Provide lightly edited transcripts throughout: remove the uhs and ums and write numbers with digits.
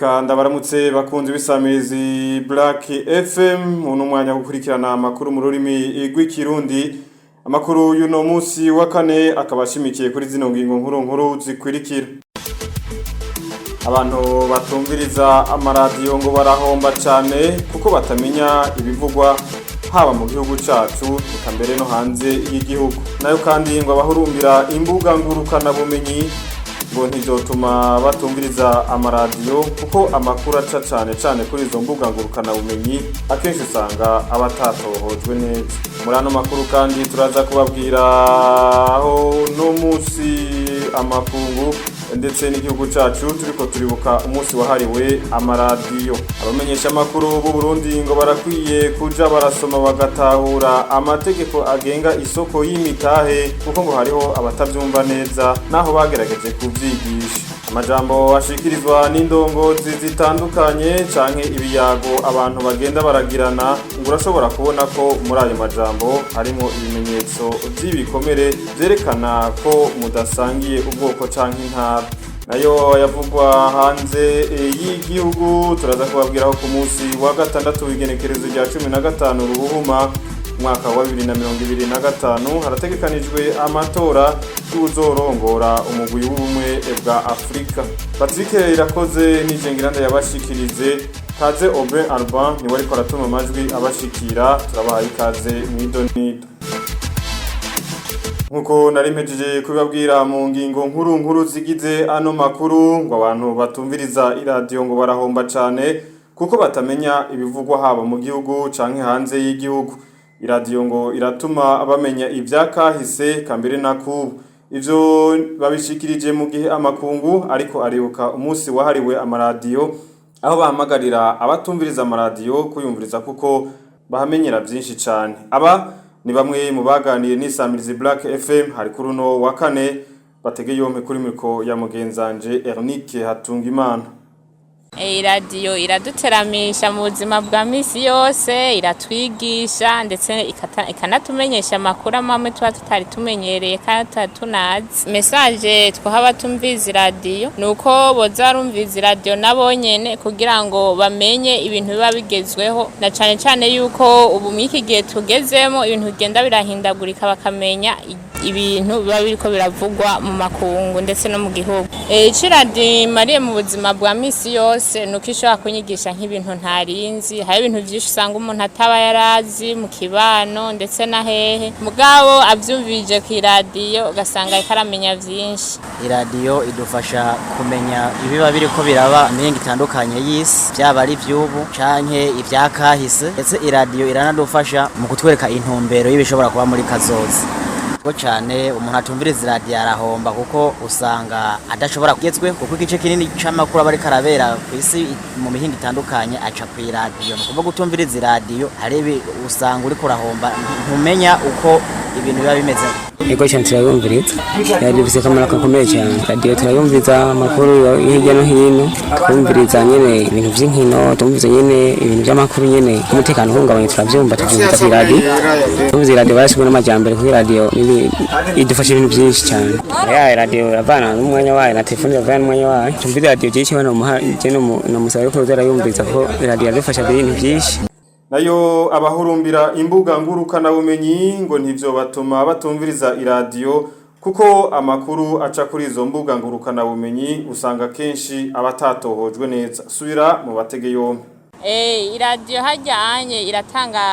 Reka ndabaramutse bakunzi b'isamirizi Black FM, uno mwanya wo gukurikirana amakuru mu rurimi rw'Ikirundi. Amakuru y'uno munsi wa kane akaba ashimikiye kuri zino ngingo nkuru nkuru zikurikira: abantu batumviriza amaradiyo ngo barahomba cane kuko batamenya ibivugwa haba mu gihugu cacu, eka mbere no hanze y'igihugu. Nayo kandi ngo abahurumbira imbuga ngurukana bumenyi ngo ntizotuma batumviriza amaradiyo, kuko amakuru aca cane cane kuri izo mbuga ngurukana bumenyi akenshi usanga aba atatohojwe neza. Muri ano makuru kandi turaza kubabwira aho no munsi amakungu ndetse n'igihugu cacu turiko turibuka umunsi wahariwe amaradiyo. Abamenyesha amakuru b'u Burundi ngo barakwiye kuja barasoma bagatahura amategeko agenga isoko y'imitahe, kuko ngo hariho abatavyumva neza naho bagerageje kuvyigisha. Amajambo ashikirizwa n'indongozi zitandukanye canke ibiyago abantu bagenda baragirana, ngo urashobora kubona ko muri ayo majambo harimo ibimenyetso vy'ibikomere vyerekana ko mudasangiye ubwoko canke intara. Nayo yavugwa hanze y'igihugu, turaza kubabwiraho ku munsi wa gatandatu w'igenekerezo rya 15 Ruhuhuma umwaka wa 2025 harategekanijwe amatora y'uzorongora umugwi w'Ubumwe bwa Afurika. Patrick Irakoze Nijengiranda yabashikirize, Kaze Aubin Alban niwe ariko aratuma amajwi abashikira. Turabahaye ikaze mw'idonido. Nkuko nari mpejeje kubibabwira mu ngingo nkuru nkuru zigize ano makuru, ngo abantu batumviriza iradiyo ngo barahomba cane kuko batamenya ibivugwa haba mu gihugu canke hanze y'igihugu. Iradiyo ngo iratuma bamenya ivyakahise kambere na kubu. Ivyo babishikirije mu gihe amakungu ariko aribuka umunsi wahariwe amaradiyo, aho bahamagarira abatumviriza amaradiyo kuyumviriza kuko bahamenyera vyinshi cane. Aba ni bamwe mu baganiriye n'isamirizi Black FM hari kuri uno wa kane. Batege yompe kuri micro ya mugenzanje Ernike Hatungimana. Iradiyo iraduteramisha mu buzima bwa misi yose, iratwigisha ndetse ikanatumenyesha amakuru amwe tuba tutari tumenyereye kandi tutari tunazi. Message twaha abatumviza iradiyo ni uko boza barumviza iradiyo nabo nyene kugira ngo bamenye ibintu biba bigezweho, na cane cane yuko ubu mw'iki gihe tugezemo ibintu bigenda birahindagurika, bakamenya ibintu biba biriko biravugwa mu makungu ndetse no mu gihugu. Ico iradiyo imariye mu buzima bwa misi yose nuko ishobora kunyigisha nk'ibintu ntarinzi. Hari ibintu vyinshi usanga umuntu ataba yarazi mu kibano ndetse na hehe, mugabo avyumvirije kw'iradiyo ugasanga ariko aramenya vyinshi. Iradiyo idufasha kumenya ibiba biriko biraba mihingo itandukanye y'isi, vyaba ari ivy'ubu canke ivyakahise, ndetse iradiyo iranadufasha mu kutwereka intumbero y'ibishobora kuba muri kazoza. Ko cane umuntu atumviriza iradiyo arahomba, kuko usanga adashobora kugezweho, kuko igice kinini c'amakuru aba ariko arabera kw'isi mu mihingo itandukanye aca kw'iradiyo. Ni ukuvuga utumviriza iradiyo hari usanga uriko urahomba, ntumenya uko ibintu biba bimeze. Ego cyane, turayumviriza. Radiyo ifise akamaro gakomeye cyane. Radiyo turayumviriza amakuru yo hirya no hino, twumviriza nyene ibintu vy'inkino, tumviriza nyene ibintu vy'amakuru nyene umutekano uhungabanye, turavyumva, tuvyumviriza kw'iradiyo. Tumviriza iradiyo barashyizwe n'amajyambere, kuko iradiyo idufasha ibintu vyinshi cyane. Ya radiyo iravana n'umwanya wayo na telefone iravana n'umwanya wayo. Tumviriza radiyo jewe nomuha je nomusaba yuko yoza arayumviriza, kuko iradiyo iradufasha ibintu vyinshi. Nayo abahurumbira imbuga ngurukanabumenyi ngo ntivyo batuma batumviriza iradiyo, kuko amakuru aca kuri izo mbuga ngurukanabumenyi usanga kenshi aba atatohojwe neza. Subira mu batege yompi. Iradiyo hajyanye iratanga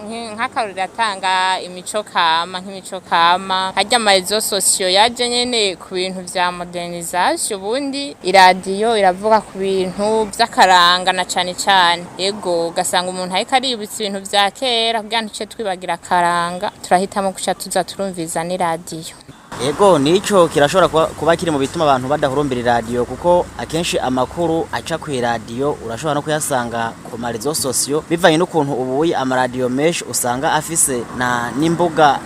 nk'akarori, iratanga imico kama, nk'imico kama hajya ama réseaux sociaux yaje nyene ku bintu vya modernisation. Ubundi iradiyo iravuga ku bintu vy'akaranga na cane cane, yego, ugasanga umuntu ariko aributsa ibintu vya kera kugira ntice twibagira akaranga, turahitamo guca tuza turumviza n'iradiyo. Ego, nico kirashobora kuba kiri mu bituma abantu badahurumbira iradiyo, kuko akenshi amakuru aca ku iradiyo urashobora no kuyasanga ku ma réseaux sociaux, bivanye n'ukuntu ubuye amaradiyo menshi usanga afise na n'imbuga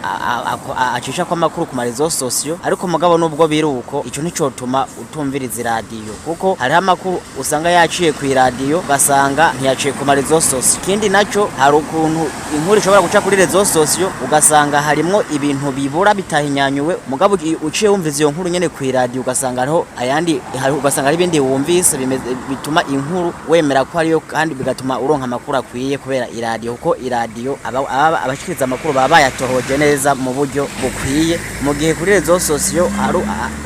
acisha ko amakuru ku ma réseaux sociaux. Ariko mugabo nubwo biri uko, ico nticotuma utumviriza iradiyo, kuko hariho amakuru usanga yaciye ku iradiyo ugasanga ntiyaciye ku ma réseaux sociaux. Ikindi naco, hari ukuntu inkuru ishobora guca kuri réseaux sociaux ugasanga harimwo ibintu bibura bitahinyanyuwe, mugabo Mugabo uciye wumviza iyo nkuru nyene kw'iradiyo, ugasanga hariho ayandi, ugasanga hari ibindi wumvise bituma inkuru wemera ko ariyo, kandi bigatuma uronka amakuru akwiye kubera iradiyo, kuko iradiyo abashikiriza amakuru baba bayatohoje neza mu buryo bukwiye, mu gihe kuri réseaux sociaux hari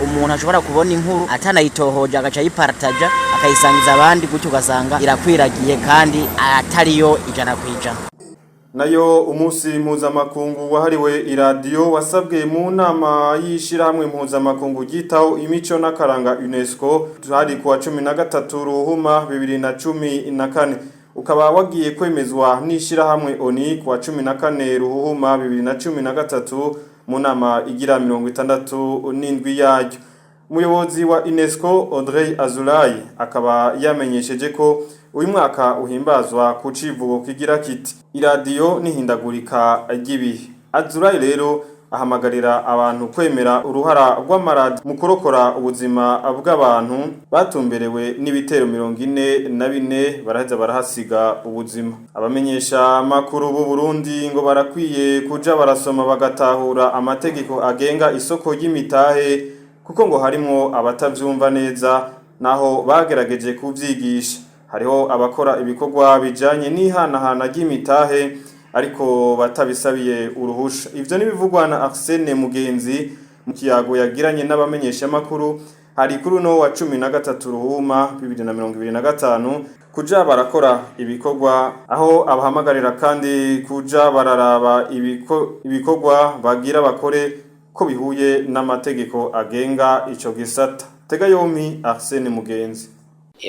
umuntu ashobora kubona inkuru atanayitohoje, agaca ayipartaja, akayisangiza abandi, gutyo ugasanga irakwiragiye kandi atariyo 100%. Nayo umunsi mpuzamakungu wahariwe iradiyo wasabwe mu nama y'ishirahamwe mpuzamakungu ryitaho imico n'akaranga UNESCO, hari kuwa 13 Ruhuma 2014, ukaba wagiye kwemezwa n'ishirahamwe ONU kuwa 14 Ruhuma 2013 mu nama igira 67 yaryo. Umuyobozi wa UNESCO Audrey Azoulay akaba yamenyesheje ko uyu mwaka uhimbazwa ku civugo kigira kiti: "Iradiyo n'ihindagurika ry'ibihe." Azoulay rero ahamagarira abantu kwemera uruhara rw'amaradiyo mu kurokora ubuzima bw'abantu batumberewe n'ibitero 44, baraheza barahasiga ubuzima. Abamenyesha makuru b'u Burundi ngo barakwiye kuja barasoma bagatahura amategeko agenga isoko ry'imitahe, kuko ngo harimwo abatavyumva neza naho bagerageje kuvyigisha. Hariho abakora ibikorwa bijanye n'ihanahana ry'imitahe ariko batabisabiye uruhusha. Ivyo nibivugwa na Arsene Mugenzi mu kiyago yagiranye n'abamenyeshamakuru, hari kuri uno wa 13 Ruhuma 2025, kuja barakora ibikorwa, aho abahamagarira kandi kuja bararaba ibikorwa bagira bakore ko bihuye n'amategeko agenga ico gisata. Tega yompi Arsene Mugenzi.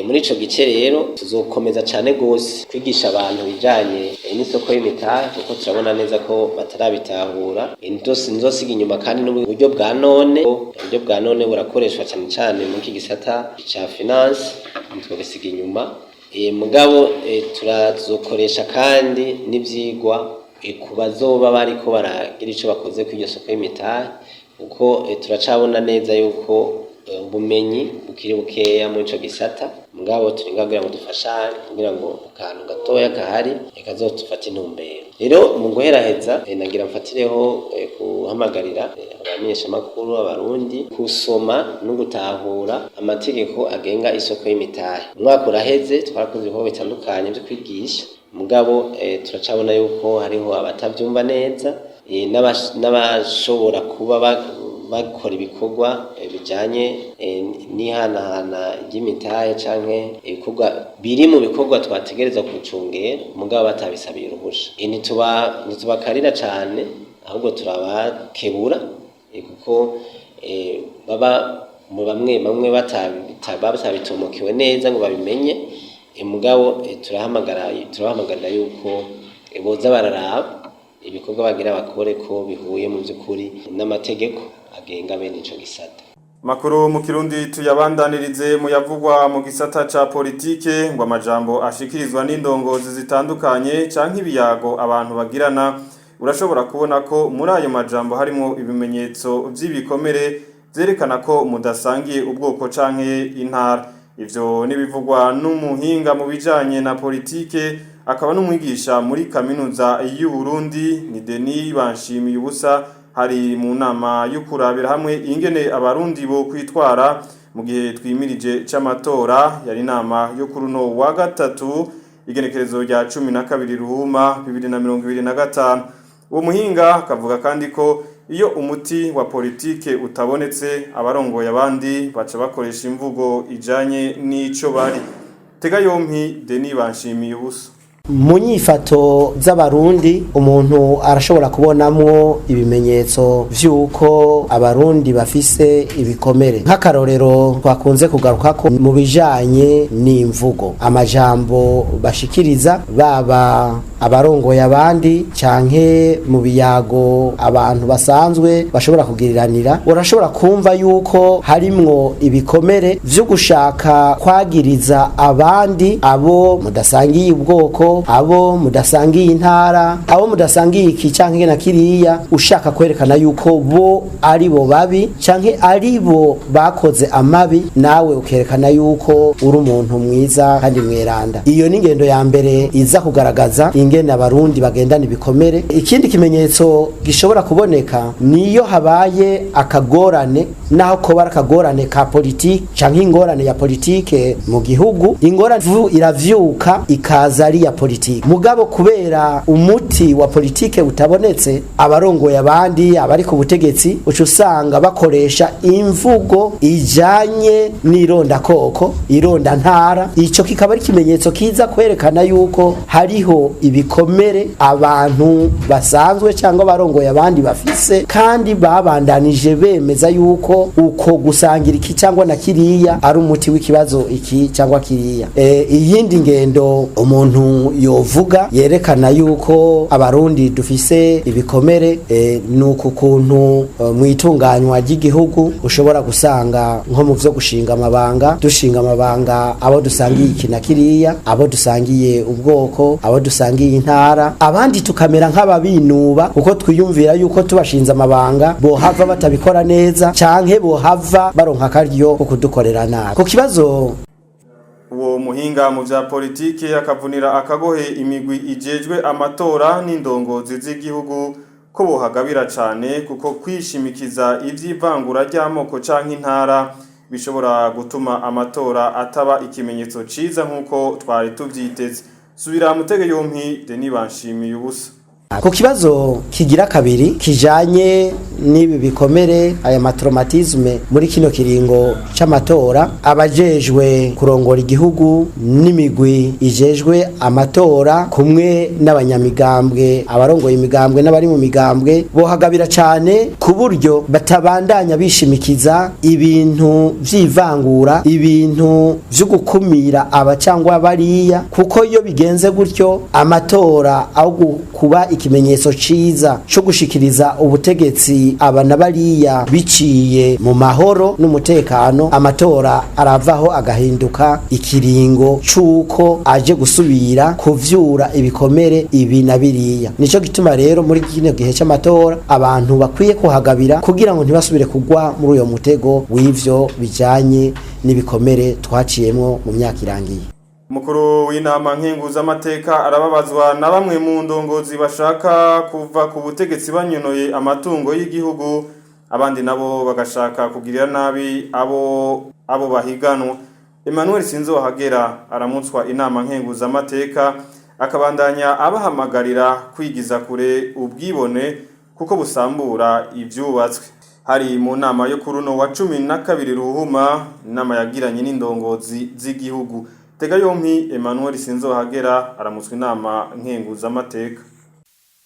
Muri ico gice rero tuzokomeza cane gose kwigisha abantu bijanye n'isoko y'imitahe, kuko turabona neza ko batarabitahura. Nzosiga inyuma kandi n'uburyo bwa none. Uburyo bwa none burakoreshwa cane cane muri iki gisata ca finance, ntitwobisiga inyuma. Mugabo turazokoresha kandi n'ivyigwa ku bazoba bariko baragira ico bakoze kw'iryo soko y'imitahe, kuko turacabona neza yuko ubumenyi bukiri bukeya muri ico gisata. Mugabo turi ngaha kugira ngo dufashanye, kugira ngo akantu gatoya kahari kazodufate intumbero. Rero mu guheraheza, nagira mfatireho guhamagarira abamenyeshamakuru abarundi gusoma no gutahura amategeko agenga isoko y'imitahe. Umwaka uraheze twarakoze ibikorwa bitandukanye vyo kwigisha, mugabo turacabona yuko hariho abatavyumva neza, n'abashobora kuba bakora ibikorwa bijanye n'ihanahana ry'imitahe canke ibikorwa biri mu bikorwa twategerezwa gucungera, mugabo batabisabiye uruhusha. Ntitubakarira cane, ahubwo turabakebura, kuko baba mu bamwe bamwe batabitomokewe neza ngo babimenye. Mugabo turabahamagarira yuko boza bararaba ibikorwa bagira bakore ko bihuye mu vy'ukuri n'amategeko agenga bene ico gisata. Makuru mu Kirundi tuyabandanirize mu yavugwa mu gisata ca politike. Ngo amajambo ashikirizwa n'indongozi zitandukanye canke ibiyago abantu bagirana, urashobora kubona ko muri ayo majambo harimo ibimenyetso vy'ibikomere vyerekana ko mudasangiye ubwoko canke intara. Ivyo nibivugwa n'umuhinga mu bijanye na politike, akaba n'umwigisha muri kaminuza y'u Burundi, ni Denis Banshimiye ubusa. Hari mu nama yo kurabira hamwe ingene abarundi bo kwitwara mu gihe twimirije c'amatora. Yari inama yo kuri uno wa gatatu, igenekerezo rya 12 Ruhuma 2025. Uwo muhinga akavuga kandi ko iyo umuti wa politike utabonetse, abarongoye abandi baca bakoresha imvugo ijanye n'ico bari. Tega yompi Denis Banshimiye ubusa. Mu nyifato z'abarundi, umuntu arashobora kubonamwo ibimenyetso vy'uko abarundi bafise ibikomere. Nk'akarorero twakunze kugaruka ko mu bijanye n'imvugo, amajambo bashikiriza, baba abarongoye abandi canke mu biyago abantu basanzwe bashobora kugiriranira, urashobora kumva yuko harimwo ibikomere vyo gushaka kwagiriza abandi, abo mudasangiye ubwoko, abo mudasangiye intara, abo mudasangiye iki canke na kiriya, ushaka kwerekana yuko bo ari bo babi canke ari bo bakoze amabi, nawe ukerekana yuko uri umuntu mwiza kandi mweranda. Iyo ni ingendo ya mbere iza kugaragaza ingene Ingene abarundi bagendana ibikomere. Ikindi kimenyetso gishobora kuboneka niyo habaye akagorane, naho koba ari akagorane ka politike canke ingorane ya politike mu gihugu, ingorane iravyuka ikaza ari ya politike, mugabo kubera umuti wa politike utabonetse, abarongoye abandi, abari ku butegetsi, uca usanga bakoresha imvugo ijanye n'irondakoko, irondantara. Ico kikaba ari ikimenyetso kiza kwerekana yuko hariho ibikomere abantu basanzwe cyangwa abarongoye abandi bafise, kandi babandanije bemeza yuko uko gusangira iki cyangwa na kiriya ari umuti w'ikibazo iki cyangwa kiriya. Iyindi ngendo umuntu yovuga yerekana yuko abarundi dufise ibikomere, ni uku kuntu mu itunganywa ry'igihugu ushobora gusanga nko mu vyo gushinga amabanga, dushinga amabanga abo dusangiye iki na kiriya, abo dusangiye ubwoko, abo dusangiye intara, abandi tukamera nk'ababinuba kuko twiyumvira yuko tubashinze amabanga bohava batabikora neza canke bohava baronka akaryo ko kudukorera nabi. Ku kibazo Uwo muhinga mu vya politike akavunira akagohe imigwi ijejwe amatora n'indongozi z'igihugu ko bohagabira cane, kuko kwishimikiza ivy'ivangura ry'amoko canke intara bishobora gutuma amatora ataba ikimenyetso ciza nk'uko twari tuvyiteze. Subira mutege yompi Denis Banshimiye ubusa. Ku kibazo kigira kabiri kijanye n'ibi bikomere, aya ma traumatismes muri kino kiringo c'amatora, abajejwe kurongora igihugu n'imigwi ijejwe amatora kumwe n'abanyamigambwe, abarongoye imigambwe n'abari mu migambwe, bohagabira cane ku buryo batabandanya bishimikiza ibintu vy'ivangura, ibintu vyo gukumira aba cyangwa bariya, kuko iyo bigenze gutyo amatora aho kuba ikimenyetso ciza cyo gushikiriza ubutegetsi aba na bariya biciye mu mahoro n'umutekano, amatora aravaho agahinduka ikiringo c'uko aje gusubira kuvyura ibikomere ibi na biriya. Nico gituma rero muri kino gihe c'amatora abantu bakwiye kuhagabira kugira ngo ntibasubire kugwa muri uyo mutego w'ivyo bijanye n'ibikomere twaciyemwo mu myaka irangiye. Umukuru w'inama nkenguzamateka arababazwa na bamwe mu ndongozi bashaka kuva ku butegetsi banyonoye amatungo y'igihugu, abandi nabo bagashaka kugirira nabi abo bahiganwa. Emmanuel Sinzohagera aramutswa inama nkenguzamateka, akabandanya abahamagarira kwigiza kure ubwibone kuko busambura ivyubatswe. Hari mu nama yo kuri uno wa 12 Ruhuma, inama yagiranye n'indongozi z'igihugu. Tega yompi Emmanuel Sinzohagera aramutswa inama nkenguzamateka.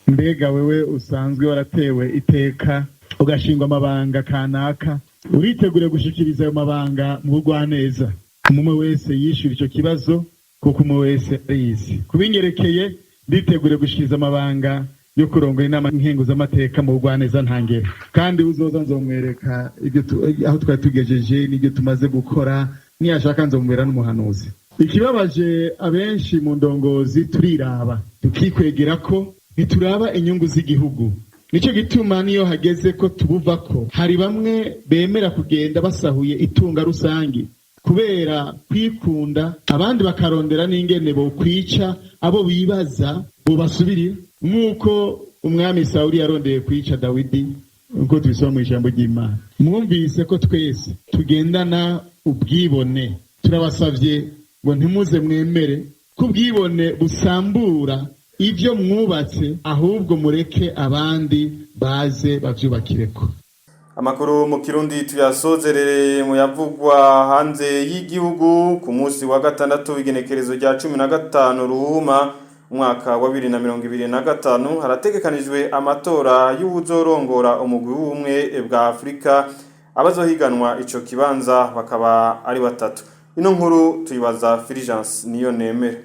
Mbega wewe usanzwe waratewe iteka ugashingwa amabanga kanaka, uritegure gushikiriza ayo mabanga mu bugwaneza? Umwe wese yishyura icyo kibazo, kuko umwe wese arizi. Kubinyerekeye, nditegure gushikiriza amabanga yo kurongora inama nkenguzamateka mu bugwaneza ntangere, kandi uzoza nzomwereka ibyo aho twari tugejeje n'ibyo tumaze gukora. Niyashaka nzomubera n'umuhanuzi. Ikibabaje, abenshi mu ndongozi turiraba, tukikwegera ko ntituraba inyungu z'igihugu. Nicyo gituma niyo hageze ko tubuva ko hari bamwe bemera kugenda basahuye itunga rusangi kubera kwikunda, abandi bakarondera n'ingene bokwica abo bibaza bobasubirira, nk'uko umwami Sawuli yarondeye kwica Dawidi, nk'uko tubisoma mu ijambo ry'Imana. Mwumvise ko twese tugendana ubwibone. Turabasavye ngo ntimuze mwemere ko ubwibone busambura ibyo mwubatse, ahubwo mureke abandi baze bavyubakireko. Amakuru mu Kirundi tuyasozerere mu yavugwa hanze y'igihugu. Ku munsi wa gatandatu, igenekerezo rya 15 Ruhuma umwaka wa 2025, harategekanijwe amatora y'uwuzorongora umugwi w'ubumwe bwa Afurika. Abazohiganwa ico kibanza bakaba ari batatu. Ino nkuru tuyibaza Fulgence niyo nemera.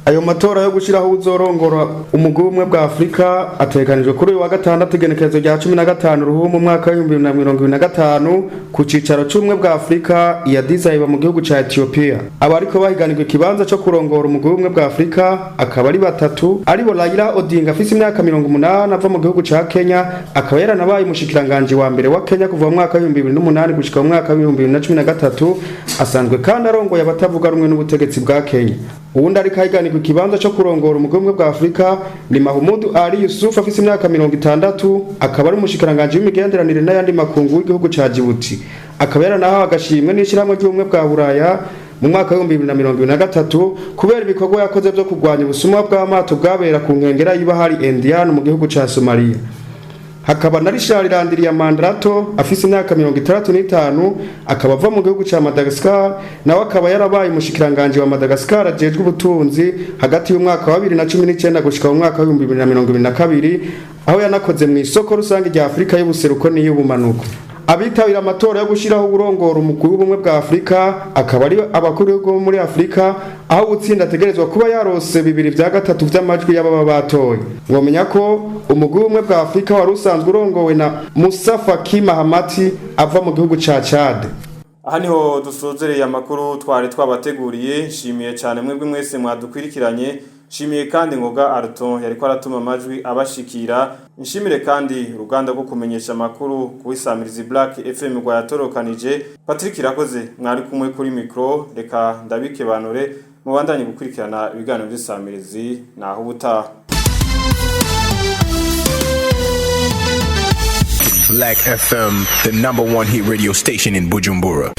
Ayo matora yo gushyiraho uzorongora umugwi w'ubumwe bwa Afurika ategekanijwe kuri uyu wa gatandatu, igenekerezo rya 15 Ruhumu umwaka w'2025, ku cicaro c'ubumwe bwa Afurika i Addis Abeba mu gihugu ca Ethiopia. Abariko bahiganirwa ikibanza co kurongora umugwi w'ubumwe bwa Afurika akaba ari batatu, aribo Raila Odinga afise imyaka 80 ava mu gihugu ca Kenya, akaba yaranabaye umushikiranganji wa mbere wa Kenya kuva mu mwaka w'2008 gushika mu mwaka w'2013, asanzwe kandi arongoye abatavuga rumwe n'ubutegetsi bwa Kenya. Uwundi ariko ahiganirwa ikibanza co kurongora umugwi w'ubumwe bwa Afurika ni Mahmoud Ali Youssouf, afise imyaka 60, akaba ari umushikiranganji w'imigenderanire n'ayandi makungu w'igihugu ca Djibouti, akaba yaranahawe agashimwe n'ishirahamwe ry'ubumwe bwa Buraya mu mwaka wa 2023 kubera ibikorwa yakoze vyo kurwanya ubusuma bw'amato bwabera ku nkengera y'ibahari Indian mu gihugu ca Somalia. Hakaba na Richard Randriamandrato, afise imyaka 65, akaba ava mu gihugu ca Madagascar, nawe akaba yarabaye umushikiranganji wa Madagascar ajejwe ubutunzi hagati y'umwaka wa 2019 gushika mu mwaka wa 2022, aho yanakoze mu isoko rusange rya Afurika y'ubuseruko n'iy'ubumanuko. Abitabira amatora yo gushiraho urongora umugwi w'ubumwe bwa Afurika akaba ari abakuru b'ibihugu bo muri Afurika, aho utsinda ategerezwa kuba yarose bibiri vya gatatu vy'amajwi y'ababa batoye. Mwomenya ko umugwi w'ubumwe bwa Afurika wari usanzwe urongowe na Musa Faki Mahamat ava mu gihugu ca Chad. Aha niho dusozereye amakuru twari twabateguriye. Nshimiye cyane mwebwe mwese mwadukwirikiranye. Nshimiye kandi Ngoga Arton yariko aratuma amajwi abashikira. Nshimire kandi uruganda rwo kumenyesha amakuru kuwisamirizi Black FM rwayatorokanije. Patrick Irakoze mwari kumwe kuri micro, reka ndabikebanure, mubandanye gukurikirana ibiganiro by'isamirizi. Naho ubutaha. Black FM, the number one hit radio station in Bujumbura.